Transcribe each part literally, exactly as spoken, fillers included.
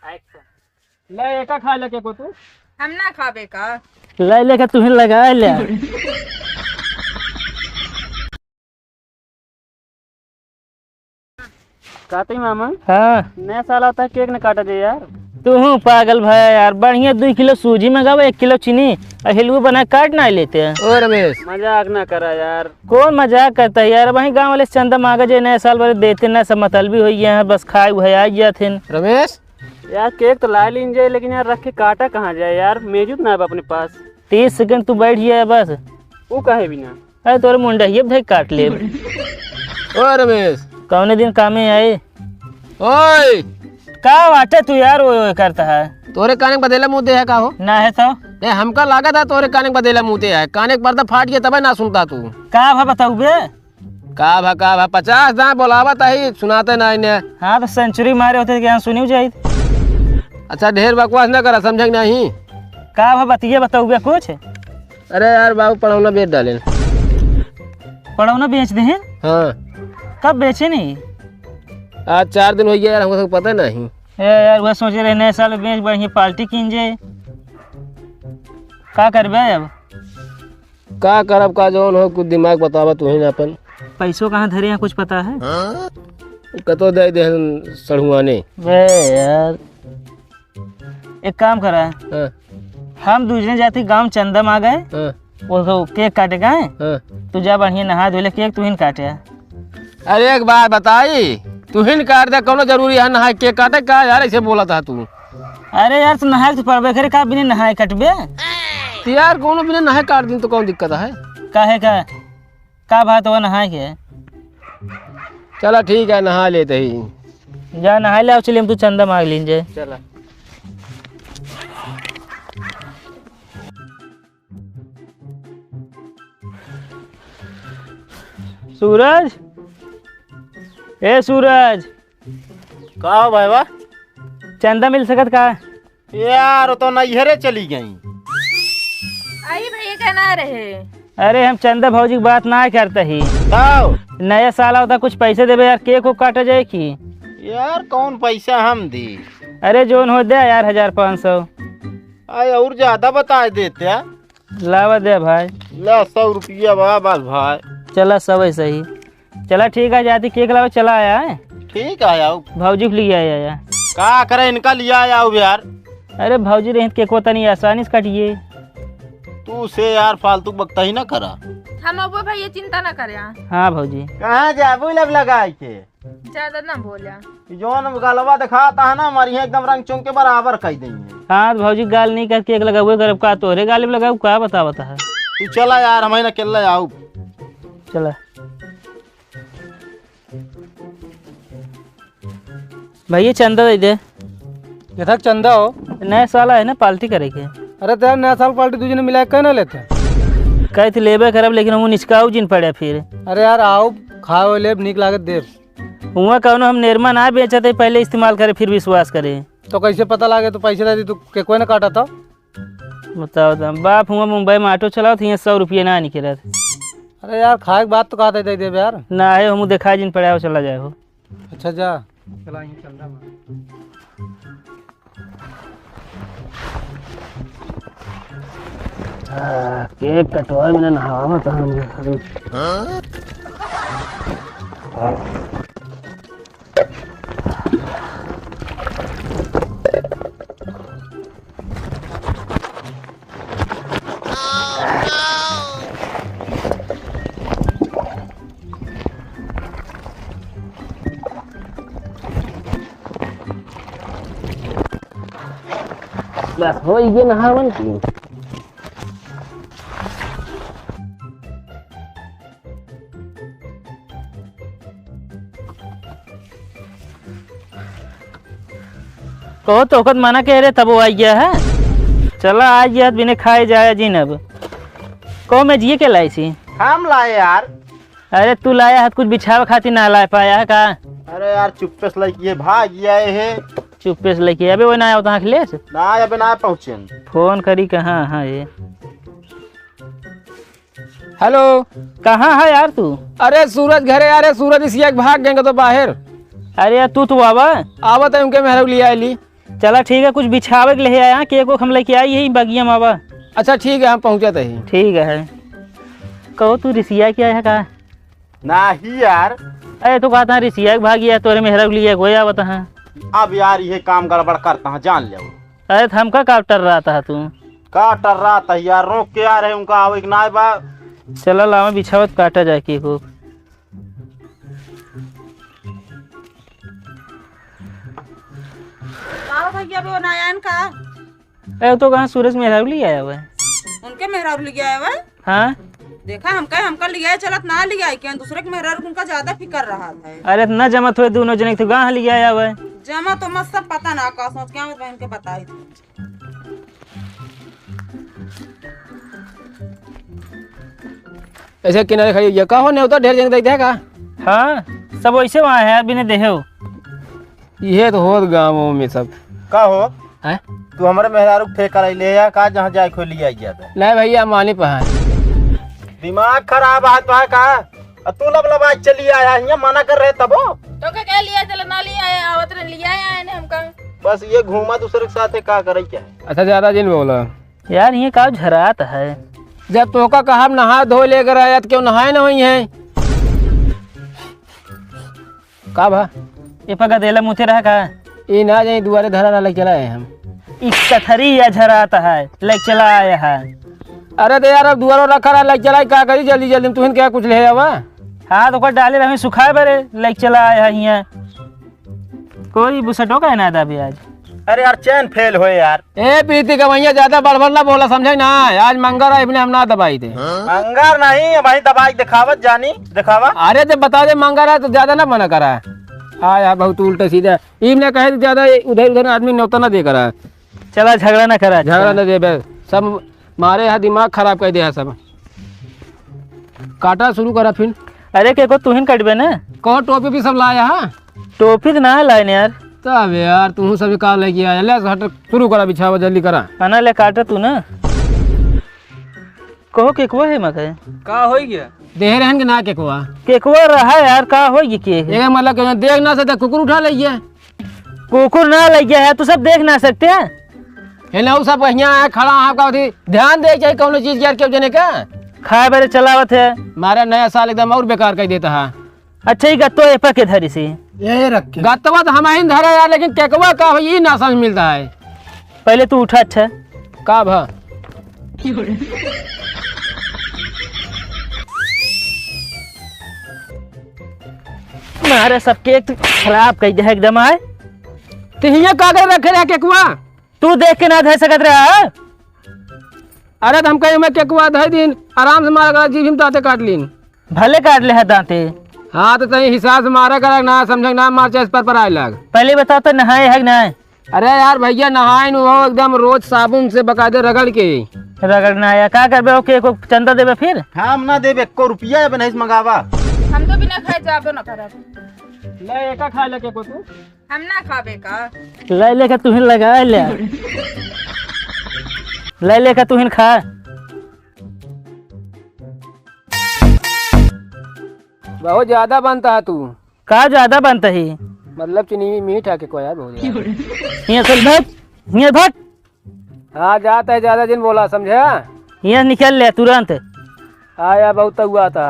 ले, एका खा ले केको तू। हम ना खाबे का? ले, लेके तुहीं लगा ले। काटी मामा? हाँ। नया साल आवत है, केक न काटा जाए यार। तू हूँ पागल भया यार, बढ़िया दुइ किलो सूजी मंगावा, एक किलो चीनी, और हलवा बना काट ना लेते हैं। ओ रमेश। मजाक ना करा यार। कौन मजाक करता है यार? वहीं गाँव वाले से चंदा मांगा जे नया साल वाले देते ना, सब मतलबी होइ गया है, बस खाए हुए आ गया थे। रमेश। यार केक तो ला लीन जाए, लेकिन यार रख के काटा कहाँ जाए यार, मेजूत ना है अपने पास। तीस सेकंड तू बैठ जाए बस। वो काहे बिना? अरे तोरे मुंडहिया धइ काट लेब। ओ रमेश। कौने दिन कामे आए? ओए। का बाटे तू यार, ओए ओए करता है? तोरे काने क बदेला मुँह दे है का हो? ना है तो? ए, हमका लागत है तोरे काने क बदेला मुँह दे है। काने क पर्दा फाट गया तबे ना सुनता तू। का भा बताऊ बे? का भा, का भा, पचास दाँय बोलावत ही, सुनाते ना इन्हें। हाँ, तो सेंचुरी मारे होते कि यहाँ सुनी जाइत। अच्छा, ढेर बकवास ना करा, समझे कि नहीं? का भा बतिया बताऊ बे कुछ? अरे यार बाबू, पड़ौना बेच डालेन। पड़ौना बेच देहेन? हाँ। कब बेचे नहीं? आज चार दिन होइ गया यार, हमको तो पता नहीं। ए यार, वह सोचे रहे नए साल में बेच बढ़िया पार्टी कीन जाए। का करबे अब? का करब, का जौन हो, कुछ दिमाग बतावा तुहीं ना अपन। पैसो कहाँ धरे हैं, कुछ पता है? कतो दे देहन सढ़ुआने। बे यार, एक काम करा। हाँ। हम दूसरे जाति गाँव चंदा माँगे। हाँ। वो तो केक काटे का है? हाँ। तू जा बढ़िया नहा धो ले, केक तुहीं काटे। अरे एक बात बताई, तुहीं काट दे, कौनो जरूरी है नहाए केक काटे का यार, ऐसे बोला था तू। अरे यार, तू नहाए तो पड़बे करे, का बिना नहाए कटबे? तो यार, कौनो बिना नहाए काट दिन तो कौन दिक्कत है? काहे का? का बात हुआ नहाए के? चला ठीक है, नहा लेते ही। जा नहाए ले, आओ, चलिए हम तू चंदा मांग लीन जाए। चला। सूरज, ए सूरज। का हो भाईवा? चंदा मिल सकत का? यार, वो तो नैहरे चली गई। आई भैया का ना रहे। अरे, हम चंदा भौजी की बात ना करते ही। तब? नया साल आवता, कुछ पैसे देबे यार, केक को काटा जाए की? यार, कौन पैसा हम दी? अरे, जोन हो दे यार, हजार पाँच सौ। अरे, और ज्यादा बता देते यार। लावा दे भाई। ला, सौ रुपया बा, बस भाई। चला, सब ऐसे ही। चला, ठीक है, जाती केक लावा, चला आया है। ठीक है, आओ। भौजी को लिए आया, आया। का करे, इनका लिए आया हो यार। अरे, भौजी रही तो केकवा तनी आसानी से कटिए। तू से यार फालतू बकता ही ना करा। हम अब भैया चिंता ना करे। हाँ भौजी। कहाँ जाबू लब लगाई के? ज्यादा ना बोला। जौन गलवा दिखाता है ना, हमारी एकदम रंग चुंग के बराबर कर देंगे। हाँ, तो भौजी गाल नहीं करके एक लगावे करब का, तोरे गाल में लगाऊ का, बता, बता है। तू चला यार, हम ही ना अकेला आऊ। चला। भैया, चंदा दे दे। ये तक चंदा हो? नया साल आए ना, पार्टी करे के। अरे, तो यार, नया साल पार्टी दू जने मिला के ना लेते? कहे थे लेबे करब, लेकिन हम निचकाऊ जिन पड़े फिर। अरे यार, आओ, खाओ, लेब, नीक लागत देब। हुआ कौनो हम नेरमा ना बेचत है, पहले इस्तेमाल करे, फिर विश्वास करे। तो कैसे पता लागे? तो पैसे दे दी, तू के कोई ना काटा था? बताओ तो, बाप हुआ मुंबई में ऑटो चलाओ, तो यहाँ सौ रुपये ना निकलत। अरे यार, खाए के बाद तो कहते दे देबे यार। ना है, हम देखा जिन पड़ा हो, चला जाए हो। अच्छा, जा। चला, यहीं चंदा मार। आ, केक कटवाए में ना नहावा तो हम। बस हो गया नहावन की। कहो तो ओकत मना कह रहे, तब वो आ गया है। चला, आ गया, बिने खाए जाए जिन अब। कहो, मैं जिए के लाई सी? हम लाए यार। अरे, तू लाया है, कुछ बिछावे खातिर ना ला पाया है का? अरे यार, चुप्पे से लइके भाग गया है। चुप्पे से लइके, अबे वो ना आवत, आँख लेस। ना, अबे ना पहुँचे। फोन करी, कहाँ, हाँ, ये। हेलो। कहाँ है यार तू? अरे सूरज घरे, अरे सूरज इसिया के भाग गए तो बाहर। अरे यार तू, तू आवा। आवत है उनके मेहरौ लिया ली। चला ठीक है, कुछ बिछावे के लिए आया, केक वेक हम लेके आई यही बगिया में आवा। अच्छा ठीक है, हम पहुँचत ही। ठीक है। कहो तू रिसिया क्या है का? नाही यार। अरे तू कहता है रिसिया के भागी है, तोरे मेहरा के लिए कोई आवत है। अब यार ये काम गड़बड़ करता है, जान ले। अरे तो हमका का टर्रात है तू? का टर्रात है यार, रोक के आ रहे उनका आवे के नाय बा। चला लावा बिछावत काटा जाए केक वेक। का हो भैया, वो ना आयन का? ए, तो कहाँ सूरज मेहरारू ले आया हुआ है? उनके मेहरारू ले आया हुआ है? हाँ। देखा, हमका, हमका ले आए चलत ना ले आए, क्या दूसरे के मेहरारू उनका ज्यादा फिकर रहा है। अरे, इतना जमत हुए दोनों जने, तो कहाँ ले आया हुआ है? जमा तो मत सब पता ना, का सोच के आवत बहन के बताई। ऐसे किनारे खड़ी, ये का हो, नेवता ढेर जन देख देखा? हाँ, सब वैसे वहाँ है, अभी नहीं देखे हो। इहे तो होत गाँव में सब। का हो? हैं? तू हमरे मेहरारू के ठेका ले ले या का, जहाँ जाए खोई लिया जाता? नहीं भैया, मानी पहा। दिमाग खराब है तो है का? आ तू लबलबाई चली आया, हियाँ मना कर रहे तबो? तो का कह लिया, चल ना लिया आया, आवत रहे, लिया आया है ने हमका। बस ये घूमा दूसरे के साथ है, का करे क्या है? अच्छा, ज्यादा जिन बोला। यार, ये का झरात है? जब तोका कहा हम नहा धो लेकर आया, तो क्यों नहाए ना हुई है? का भा? ए पा गदेला मुते रहा का? ई ना जाई दुआरे धरा ना लग चला आए हम। ई कथरी या झरात है, लग चला आया है। अरे तो यार अब दुआरो रखा रहा, लग चला का करी जल्दी जल्दी में, तुहिन क्या कुछ ले आवा? हाँ तो ओकर डाले रही सुखाए बरे, लग चला आया है हियाँ। कोई बुसटो का ना दाबी आज। अरे यार चैन फेल होए यार। ए प्रीति का भैया ज्यादा बड़बड़ ना बोला समझे ना, आज मंगर है, इबने हम ना दबाई दे। मंगर नहीं, भाई दबाई दिखावत जानी, दिखावा। अरे जब बता दे मंगर है तो ज्यादा ना मना करा। हाँ यार बहुत उल्टे सीधे। इबने कहे तो ज्यादा उधर उधर आदमी नौता ना दे करा। चला झगड़ा ना करा। झगड़ा ना दे बे। सब मारे यहाँ दिमाग खराब कर दिया सब। काटा शुरू करा फिर। अरे केको तुहिन कटबे ना। कहो टोपी भी सब लाया है? टोपी तो ना है लाइन यार। तब यार तू सब का लेके आया, ले हट शुरू करा बिछावा जल्दी करा। आना ले काटा तू ना। कहो केकवा है मके? का होई गया? देह रहन के ना केकवा। केकवा रहा यार, का होई गया के? ये मतलब के देख ना सकता कुकुर उठा ले गया। कुकुर ना लग गया है, तू सब देख ना सकते हैं? है ना, उ सब हियाँ आए खड़ा है, आपका अथी ध्यान दे चाहिए कौनो चीज यार, केहू जने का। खाए बरे चलावत है। मारा नया साल एकदम और बेकार कर देता है। अच्छा, ई गत्तो ए पा के धरी सी। यही रखे। गत्तवा तो हम ही धरे यार, लेकिन केकवा का हो, ई ना समझ मिलता है। पहले तू उठा, अच्छा। का भा? मारे सब केक तो खराब कर दे एकदम आए। तो हियाँ का कर रखे रहा केकवा? तू देख के ना धर सकत रहा, हाँ? अरे तो हम कहीं में केकवा धर दिन, आराम से मारा गला जीभ हम दांते काट लीन। भले काट ले है दांते। हाँ तो तहीं हिसाब से मारा करा ना, समझे ना, मार चेस पर पर आए लग। पहले बता तो नहाए है कि ना? अरे यार भैया नहाए नु हो एकदम रोज साबुन से बकायदे रगड़ के। रगड़ ना आया, का करबे? ओके, को चंदा देबे फिर? हम ना देबे, एको रुपया है नहीं मंगावा। हम तो बिना खाए जाबो ना करब। ले एका खा ले केको तू। हम ना खाबे का? ले लेके तुहिन लगा ले। ले लेके तुहिन खा। बहुत ज्यादा बनता है तू। का ज्यादा बनता है? मतलब चीनी मीठ है कि कोई यार बहुत ज्यादा। हियाँ चल भाग, हियाँ भाग। हाँ जाता है, ज्यादा दिन बोला समझा? हियाँ निकल ले तुरंत। आया बहुत तउआ था।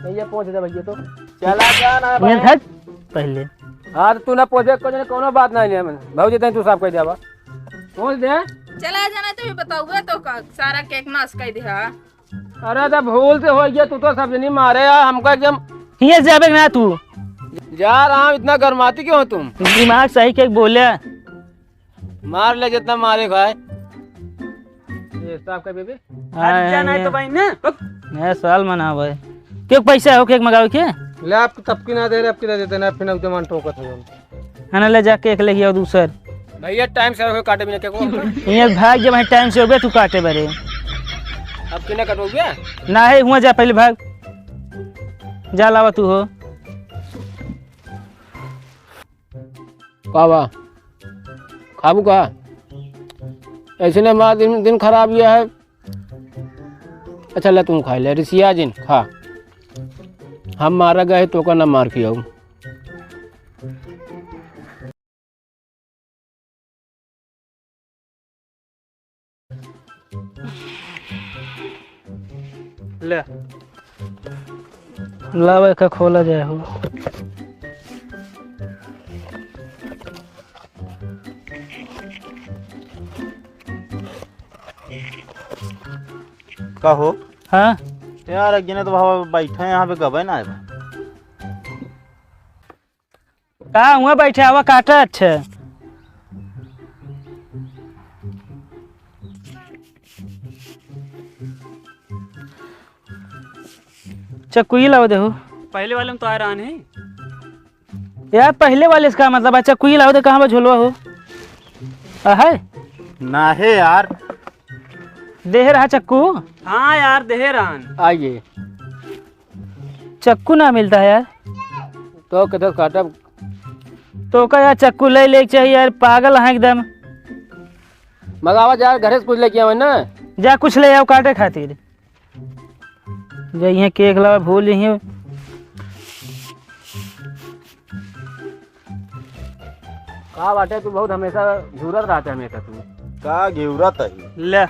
भैया पहुँच जा भैया तो। चला जा ना भाई। हियाँ भाग पहले। हाँ तो तू ना पहुँचे को जने कोनो बात नहीं है, भौजी तैं तू साफ कर देवा। पहुँच दे। चला जाना तो भी बताऊगा तो का सारा केक नाश कर दे। अरे तो भूल से हो गया, तू तो सब जनी मारे यार हमको एकदम। हियाँ जाबे ना तू। जा रहा हूँ, इतना गर्माती क्यों हो तुम? दिमाग सही के बोले। मार ले जितना मारे खाए। ये साफ कर बेबी। हाँ, हट जा, नहीं ये तो भाई ना। नया साल मनावे। क्यों पैसा हो केक मंगावे के? ले आपको तब की ना दे रहे, अब की दे देते ना, फिर एकदम ठोकत हो। है ना, ले जा केक लेके आओ दूसर। भैया टाइम से रखो, काटे बिना केक को। ये भाग जब है टाइम से हो गया तू काटे बरे। अब किने कटोगे? ना है, हुआ जा पहले भाग। जा लावा तू हो। का बा? खाबू का? ऐसे ने हमारा दिन, दिन खराब गया है। अच्छा ले तू खा ले, रिसिया जिन खा। हम मारा गए तो का ना मार खियाऊ। ले। लावा, एका खोला जाए हो। का हो? हाँ? यार, एक जने तो वहाँ बैठा है, यहाँ पे गबे ना आए बा। का हुआ बैठे, आवा काटा। अच्छा, चक्कू ई लावा देहु। पहले वाले में तो आ रहा नहीं। यार, पहले वाले से का मतलब? अच्छा, चक्कू ई लावा दे, कहाँ बा झोलवा हो? आ, है? ना है यार। देहे रहा चक्कू? हाँ यार, देहे रहन। आइए। चक्कू ना मिलता है यार। तो किधर काटब? तो का यार, चक्कू ले लेके चाहिए यार, पागल है एकदम। मगावा जा, घरे से कुछ लेके आवे ना। जा कुछ ले आओ काटे खातिर। जा इहाँ केक लावा, भूल इहाँ। का बाटे, तू बहुत हमेशा घूरत रहते, हमेशा तू। का घूरत है? ले।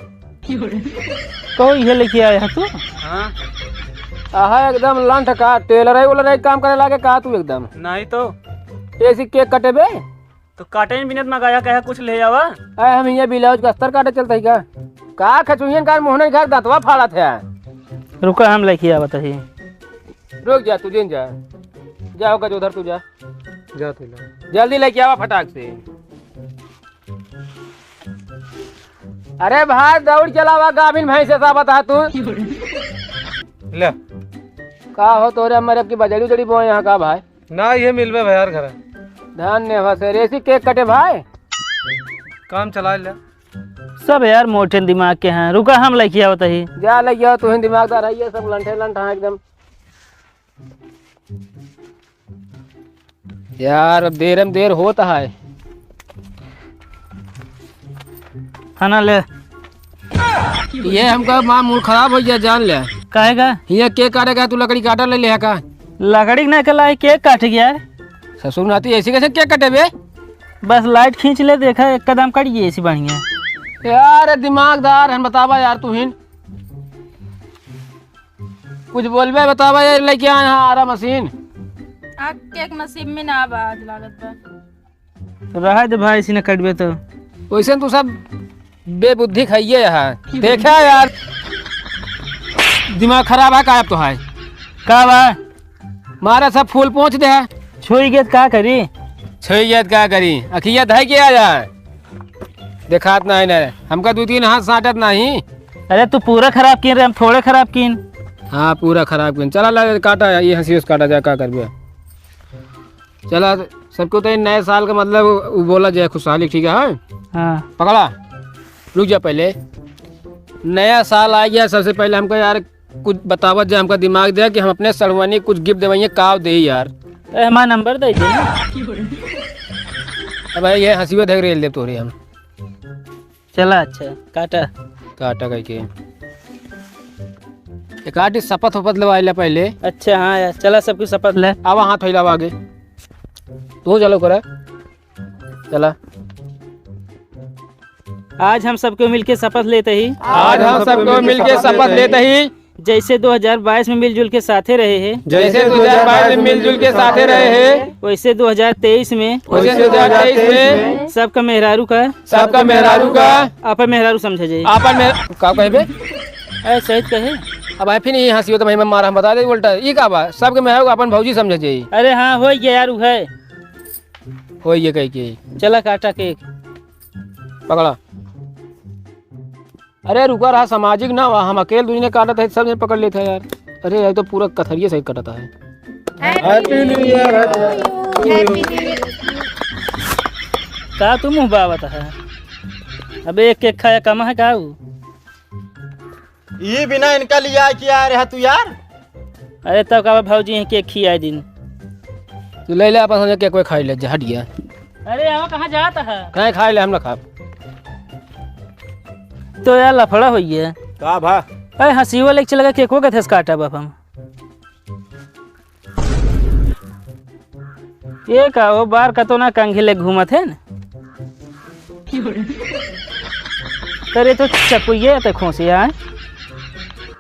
कहो, इहे लेके आए है तू? हाँ। आहा, एकदम लंठ का, टेलर है, वोलर है, काम करे लागे का तू एकदम? नहीं तो। ऐसी केक कटेबे? तो काटे में बिनत मंगाया, कहे कुछ ले आवा। अरे, हम ये ब्लाउज का अस्तर काटे चलता है का? का खचुहियन का मोहन घर दतवा फाड़त है? रुका, हम लेके आवत ही। रुक जा, तू जिन जा। जा, होकर जो उधर तू जा। जा तू ले। जल्दी लेके आवा फटाक से। अरे भाई, दौड़ चलावा, गाभिन भैंस से साबत है तू। ले। का हो तोरे, हमरे अब की बजड़ी उजड़ी बोए यहाँ का भाई? ना, ये मिलबे भैया घर। धन्यवाद सर। ऐसी केक कटे भाई। काम चला ले। सब यार मोटे दिमाग के हैं। रुका, हम लेके आवत ही। जा लेके आओ, तू ही दिमागदार है, ये सब लंठे लंठा है एकदम। यार, अब देर में देर होता है। खाना ले। ये हमका माँ मूड खराब हो गया, जान ले। काहे का? ये केक काटे का, तू लकड़ी काटा ले ले का? लकड़ी ना कला है, केक काट गया। ससुर नाती ऐसी कैसे केक कटे बे? बस लाइट खींच ले, देखा एक कदम कट गई ऐसी बढ़िया। यार दिमागदार हन, बतावा यार तू हिन। कुछ बोलबे, बतावा ये लेके आए हैं आरा मशीन। आ केक नसीब में ना बा, आज लागत बा। रहा दे भाई, इसी ने कटबे तो। वैसे तू सब बेबुद्धि खाइए यहाँ। देखा यार, दिमाग खराब है का अब तो है? का बा? मारा सब फूल पहुँच दे है। छोई गए तो का करी? छोई गए तो का करी? अखिया धै के आ जाए। देखात नाही ना, हमका दू तीन हाथ साटत नाही। अरे तू पूरा खराब किन रे, हम थोड़े खराब किन। हाँ, पूरा खराब किन। चला ला, काटा, ये हंसी उस काटा जा, का करबे। चला, सबको तो नए साल का मतलब उ बोला जाए खुशहाली, ठीक है, हाँ? हाँ। पकड़ा, रुक जा पहले। नया साल आ गया, सबसे पहले हमको यार कुछ बतावत जा, हमका दिमाग दे कि हम अपने सड़ुआनी कुछ गिफ्ट देवइये, काव देई यार। ए, हमारा नंबर दे दे ना। अब भाई ये हंसीवा धक रेल दे तोरे हम। चला अच्छा, काटा। काटा कह के। एक आधी शपथ वपथ लेवा आइला पहले। अच्छा हाँ यार, चला सबकी शपथ ले। आवा हाथ फैलावा आगे। तू चलो करे। चला। आज हम सबको मिलके शपथ लेते ही। आज हम सबको मिलके शपथ लेते ही। जैसे दो हज़ार बाईस में मिलजुल के साथे रहे हैं। जैसे दो हज़ार बाईस में मिलजुल के साथे रहे हैं। वैसे दो हज़ार तेईस में। वैसे दो हज़ार तेईस में। सबका मेहरारू का। सबका मेहरारू का। आपन मेहरारू समझे जाई। आपन मेहरा-, का कहबे? अरे सहित कहे। अब भाई फिर ये हंसी हो तो भाई मैं मारा हम बता दे उल्टा। ई का बा? सबके मेहरारू का आपन भौजी समझे जाई। अरे हाँ, हो गया यार, उ है। होइए कह के। चला काटा केक। पकड़ा। अरे रुका रहा, सामाजिक ना हुआ, हम अकेल दूजने काटत है, सब जने पकड़ लेते हैं यार। अरे यार, तो पूरा कथरिये सहित कटता है। Happy New Year, Happy New Year। का तू मुँह बावत है? अबे एक केक खाया कम है का ऊ? ई बिना इनका लिया के आ रहा तू यार। अरे तब का भौजी यहीं केक खियाए दिन। तू ले ले अपन, समझे केक कोई खाई ले जा, हट गया। अरे आवा, कहाँ जात है? कहीं खाई ले, हम ना खाब। तो यार लफड़ा होइए। का भा? अरे हंसीवा लेके चला गया, केको के थेस काटा बाप हम। ये का हो, बार कतो ना कंघी ले घूमत है न? अरे तो चकुइये ते खोंसिया है।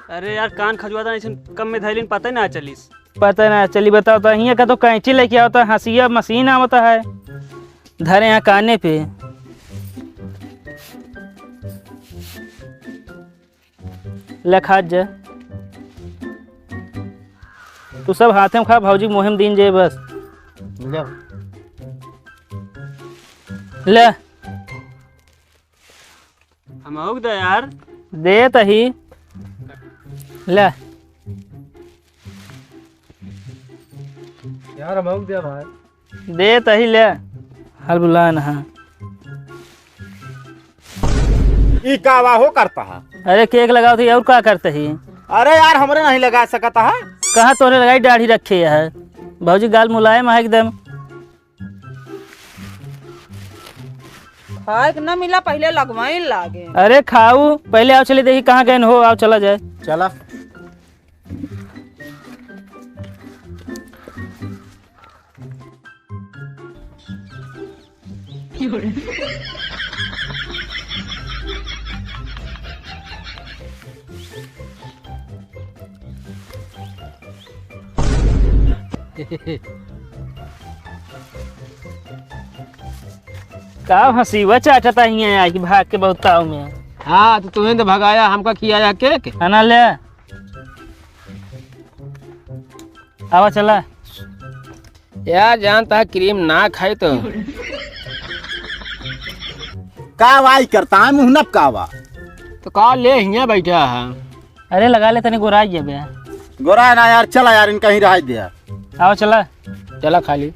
अरे यार, कान खजुआता नहीं, कम में धैलिन पता ही ना चलिस। पता ना चली, बताओ तो, हियाँ का तो कैंची लेके आवता, हंसिया मशीन आवता है, धरे यहाँ काने पे। ले खात जा। तू सब हाथे में खा, भौजी मुहिम दिन जे बस। ले। ले। हमहूक दे यार। दे तही। ले। यार, हमहूक दे भाई। दे तही ले। हल बुला ना। ई का वा हो करता है? अरे केक लगाओ थी, और का करते ही? अरे यार, हमरे नहीं लगा सकता है। कहाँ तोरे लगाई, दाढ़ी रखे है? भौजी गाल मुलायम है एकदम। खाए के ना मिला, पहले लगवाइन लागे। अरे खाऊ, पहले आओ चले देखी कहाँ गए हो, आओ चला जाए। चला। का हंसी वा चाटता हियाँ आके भाग के बहुताव में। हाँ, तो तुम्हें तो भगाया, हमका खियाया केक। है ना ले। आवा चला। यार, जानता है, क्रीम ना खाई तो। का वाई करता है, मुँह नप का वा? तो का ले हियाँ बैठा है? अरे, लगा ले, तनी गोराई जेबे। गोराई ना यार, चला यार, इनका ही रहाई दे यार। आओ, चला। चला खाली।